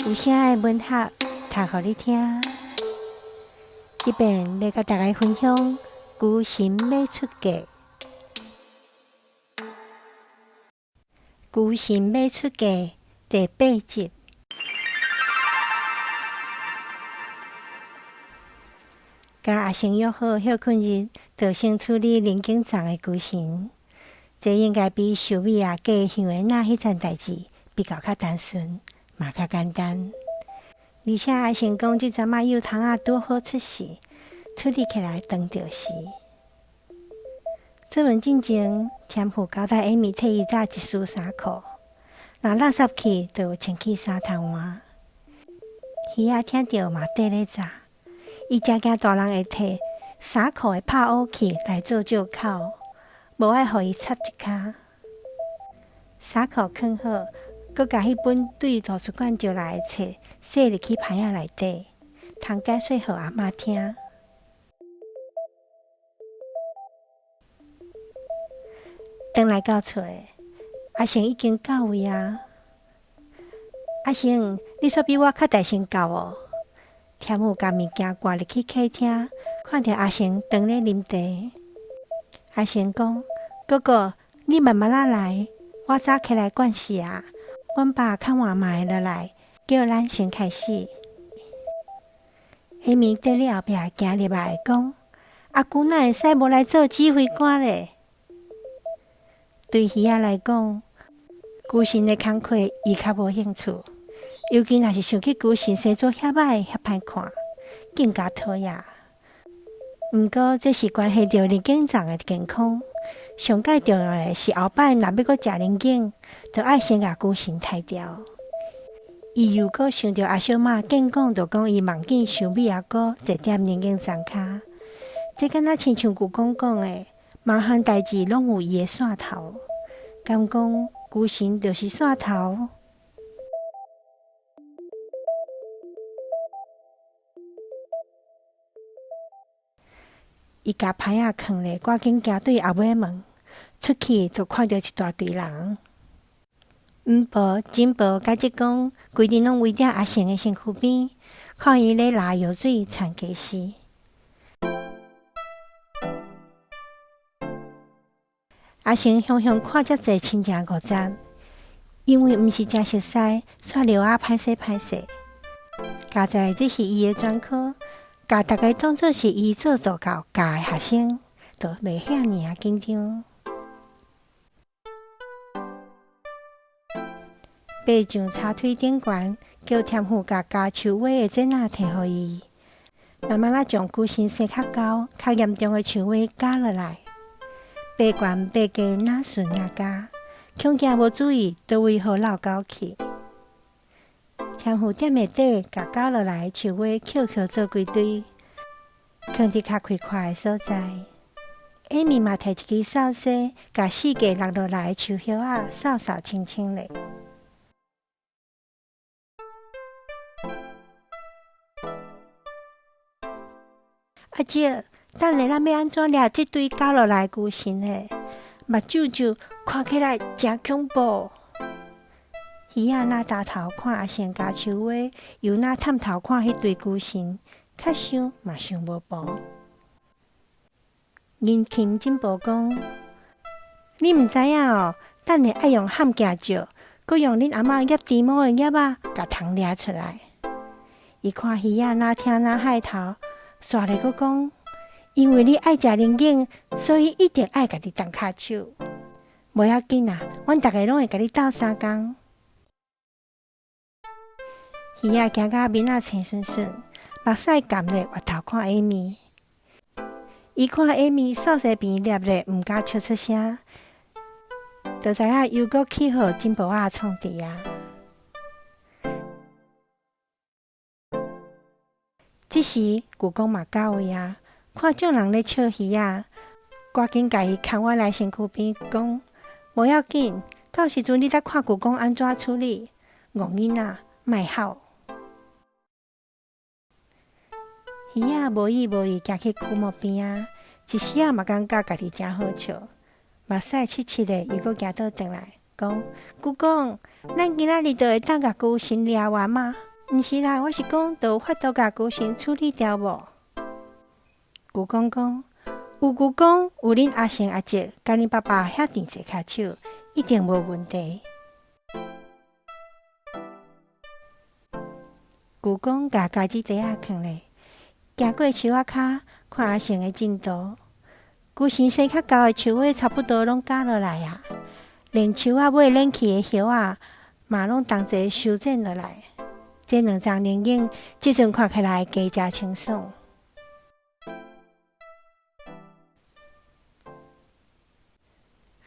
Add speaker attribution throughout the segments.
Speaker 1: 有聲的文學讀予你聽。這遍欲佮大家分享《孤神欲出嫁》，孤神欲出嫁第八集。佮阿成約好歇睏日，就先處理林景藏的孤神。這應該比壽美仔嫁向的那彼層代誌比較較單純，嘛較簡單。而且阿成講，這陣仔幼童仔拄好出世，處理起來當著時。出門進前，添富交代艾米替伊紮一束衫褲，若垃圾去，就有清氣衫通換。魚仔聽著嘛綴咧紮，伊誠驚大人會提衫褲的拍烏去來做借口，無愛予伊插一跤。衫褲囥好，閣共彼本對圖書館借來的冊洗入去盤仔內底，通解說予阿嬤聽。轉來到厝咧，阿成已經到位啊！阿成，你煞比我較大聲到哦！添富共物件掛入去客廳，看著阿成當咧啉茶。阿成講：哥哥，你慢慢仔來，我早起來慣勢啊。阮爸較晚嘛會落來，叫咱先開始。艾米佇咧後壁行入來講：阿舅哪會使無來做指揮官咧？對魚仔來講，孤神的工課伊較無興趣，尤其若是想起孤神生做遐歹遐歹看，更加討厭。毋過這是關係著林景藏的健康，上蓋重要的是後擺若欲閣食龍井，就愛先共孤神刣掉。伊又閣想著阿小媽見講，就講伊夢見壽美阿哥坐佇龍井藏跤，這敢若親像舅公講的。每項代誌攏有伊的線頭，敢講孤神就是線頭？伊共盤仔囥咧，趕緊行對後尾門出去，就看著一大堆人。黃婆、金婆佮職工，規陣攏圍佇阿成的身軀邊，看伊咧拉藥水、串家私。阿成雄雄看遮濟親情五十，因為毋是誠熟似，煞略仔歹勢歹勢。佳哉這是伊的專科，共逐家當做是伊做助教教的學生，就袂遐爾仔緊張。爬上柴腿頂懸，叫添富共咬樹尾的剪仔提予伊，慢慢仔將龜身生較厚、較嚴重的樹尾咬落來。爬懸爬低，若順若咬，恐驚無注意，佗位予落狗去。添富踮下底，共咬落來的樹尾抾抾做幾堆，囥佇較開闊的所在。艾米嘛提一支掃帚，共四界落落來的樹葉仔掃掃清清咧。阿姐，等下咱欲按怎掠這堆咬落來的龜神呢？目睭睭看起來誠恐怖。魚仔若焦頭看阿成咬樹尾，又若探頭看彼堆龜神，較想嘛想無步。銀琴進步講：你毋知影哦，等下愛用譀鏡照，閣用恁阿嬤捏豬毛的鑷仔，共蟲掠出來。伊看魚仔若聽若害頭，煞咧閣講：因為你愛食龍井，所以一定愛家己動跤手。無要緊啊，阮逐家攏會共你鬥相共。魚仔驚甲面仔青順順，目屎含咧，回頭看艾米。伊看艾米掃帚柄捏咧，毋敢笑出聲，就知影又閣去予金箔仔創治啊。這時，舅公嘛到位啊，看眾人咧笑魚仔，趕緊共伊牽倚來身軀邊，講：無要緊，到時陣你再看舅公按怎處理。戇囡仔，莫吼！魚仔無意無意行去枯木邊仔，一時仔嘛感覺家己誠好笑，目屎揤揤的，又閣行倒轉來，講：舅公，咱今仔日就會當共龜神掠完嗎？毋是啦，我是講，著有法度共龜神處理掉無？舅公講，有舅公，有恁阿成阿叔，佮恁爸爸遐濟隻跤手，一定無問題。舅公共膠紙袋仔囥咧，行過樹仔跤，看阿成的進度。龜神生較厚的樹尾差不多攏絞落來啊，連樹仔尾連去的葉仔嘛攏同齊修剪落來。這兩叢龍眼，這陣看起來加誠清爽。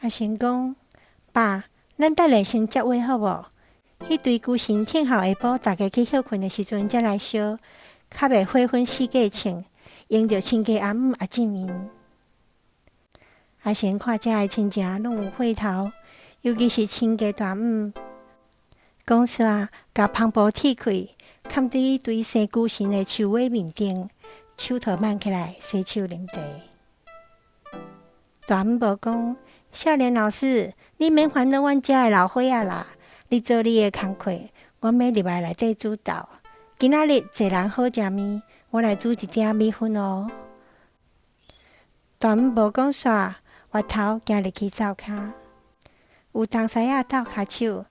Speaker 1: 阿成講：爸，咱等下先接話好無？彼堆龜神聽候下晡逐家去歇睏的時陣才來燒，較袂火粉四界衝，淹著親家阿姆阿姊𪜶。阿成看遮的親情攏有火頭，尤其是親家大姆，講煞共帆布鐵開，崁佇彼堆生龜神的樹尾面頂，手套挽起來洗手啉茶。大姆婆講：少年老師，你免煩惱阮遮的老伙仔啦，你做你的工課，阮欲入來內底煮豆。今仔日濟人好食麵，我來煮一鼎米粉哦。大姆婆講煞，回頭行入去灶跤，有同師仔鬥跤手，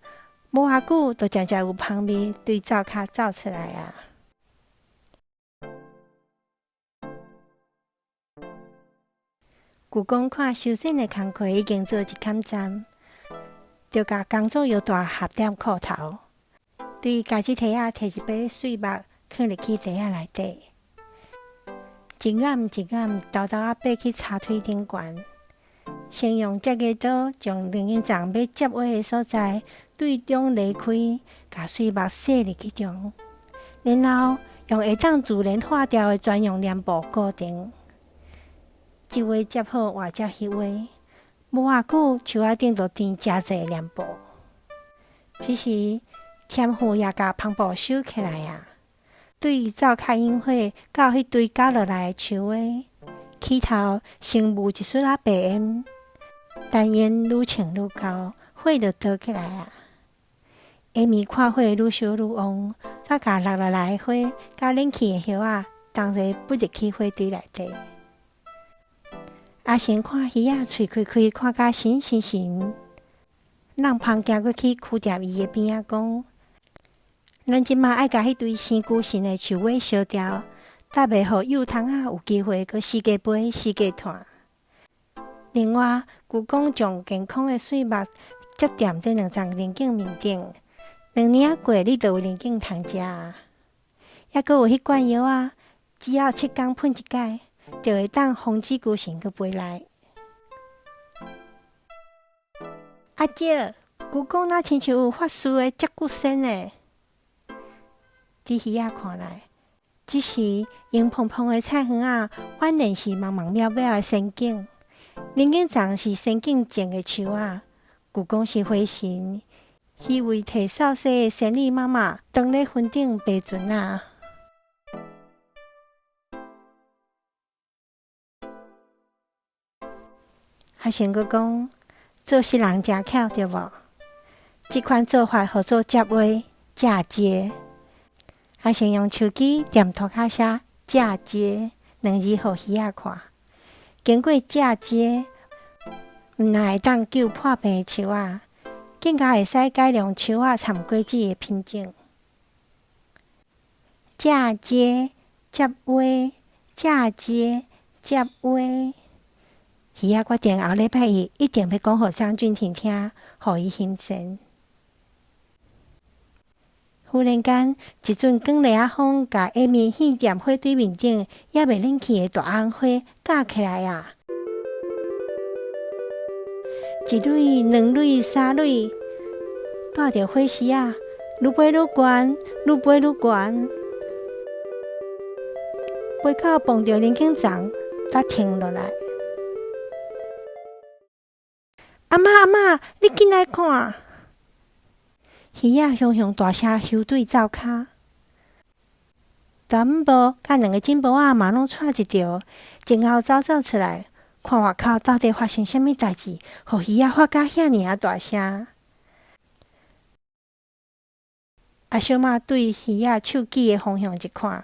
Speaker 1: 無偌久就漸漸有芳味對灶跤走出來啊。舅公看修剪的工課已經做一坎站，就共工作藥大合踮褲頭，對家己提仔提一把碎木，囥入去袋仔內底，一掩一掩，沓沓仔爬去柴堆頂懸，先用折牙刀將龍眼叢欲接尾的所在對中犁開，共碎木洗入去中，然後用會當自然化掉的專用黏布固定。這尾接好，換接彼尾，無偌久，樹仔頂就挈誠濟黏布。這時，添富也共帆布收起來啊，對灶跤引火到彼堆絞落來的樹尾，起頭先霧一絲仔白煙，等煙愈衝愈高，火就著起來啊。下暝看火愈燒愈旺，才共落落來的火佮燃起的葉仔同齊捫入去火堆內底。阿成看魚仔喙開開，看甲神神神，浪芳行過去，箍踮伊的邊仔講：咱這馬愛共彼堆生龜神的樹尾燒掉，才袂予幼蟲仔有機會閣四界飛、四界竄。另外，舅公將健康的碎木接踮這兩叢龍井面頂，兩年仔過，你就有龍井通食啊！猶閣有彼罐藥仔，只要七工噴一擺，就會當防止龜神閣飛來。阿姐，舅公若親像有法術的接骨仙呢？佇魚仔看來，這時紅膨膨的菜園仔，宛然是茫茫渺渺的仙境。龍井叢是仙境種的樹仔，舅公是花神，彼位提掃帚的仙女媽媽，當咧雲頂爬船仔。阿成閣講，做事人誠巧對無？這款做法號做接話、嫁接。阿成用手機踮塗跤寫“嫁接”兩字予魚仔看。經過嫁接，毋但會當救破病的樹仔，更加會使改良樹仔摻果子的品種。嫁接、接話、嫁接、接話。魚仔決定後禮拜一一定欲講予張俊廷聽，予伊欣羨。忽然間，一陣捲螺仔風，共下暝懸踮火堆面頂猶未燃起的大紅花夾起來啊！一蕊、兩蕊、三蕊，帶著火絲仔，愈飛愈懸，愈飛愈懸，飛到碰著龍井叢，才停落來。阿嬤阿嬤，你緊來看！魚仔雄雄大聲呼對灶跤，大姆婆佮兩个婶婆仔嘛攏掣一著，前後走走出來，看外口到底發生啥物代誌，予魚仔發甲遐爾仔大聲。阿小媽對魚仔手指的方向一看，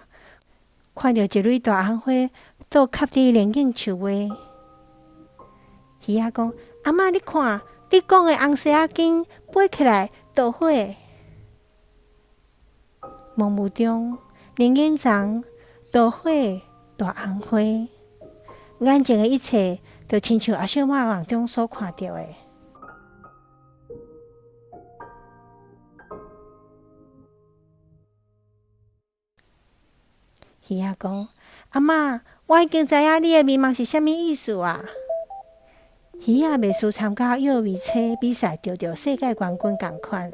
Speaker 1: 看著一蕊大紅花倒插佇龍井樹尾。魚仔講：阿嬤，你看，你講的紅紗仔根拔起來著花。夢霧中，龍井叢桃花大紅花，眼前的一切，就親像阿小媽夢中所看著的。魚仔講：阿嬤，我已經知影你的迷茫是啥物意思啊！魚仔袂輸參加幼兒車比賽，得著世界冠軍仝款，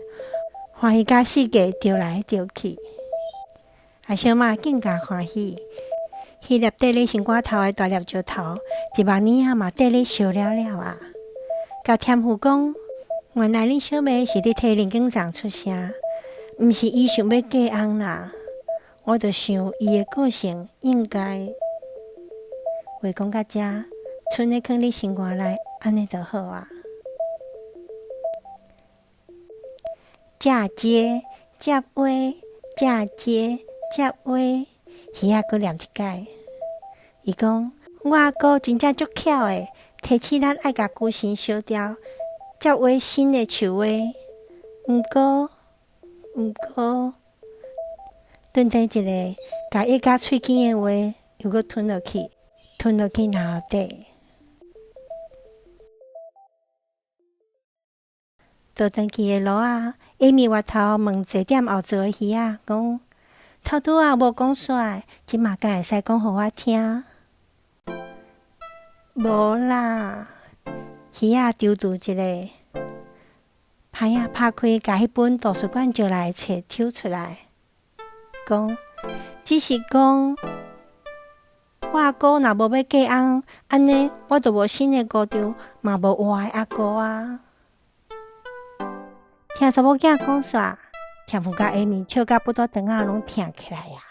Speaker 1: 歡喜甲四界著來著去。阿小媽更加歡喜，彼粒綴咧心肝頭的大粒石頭，一萬年仔嘛綴咧燒了了啊！共添富講，原來恁小妹是咧替林景長出聲，毋是伊想欲嫁翁啦。我就想伊的個性應該話講到遮，賰咧囥咧心肝內，按呢就好啊。食接接話，食接接話，魚仔閣念一擺。伊講，我阿哥真正足巧的，提醒咱愛共龜神相調，才畫新的樹畫。毋過，毋過，頓頓一个，共噎甲喙邊的話又閣吞落去，吞落去喉底。倒轉去的路仔，艾米回頭問坐踮後座的魚仔講：頭拄仔無講煞，這馬敢會使講予我聽？無啦，魚仔躊躇一下，歹仔拍開，共彼本圖書館借來的冊抽出來，講只是講我阿哥若無欲嫁翁，按呢我就無新的姑丈，嘛無活的阿姑啊。聽查某囝講煞，添富佮艾米笑甲腹肚腸仔攏疼起來啊！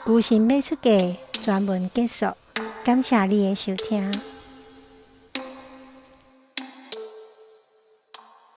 Speaker 1: 龜神欲出嫁，全文結束，感謝你的收聽。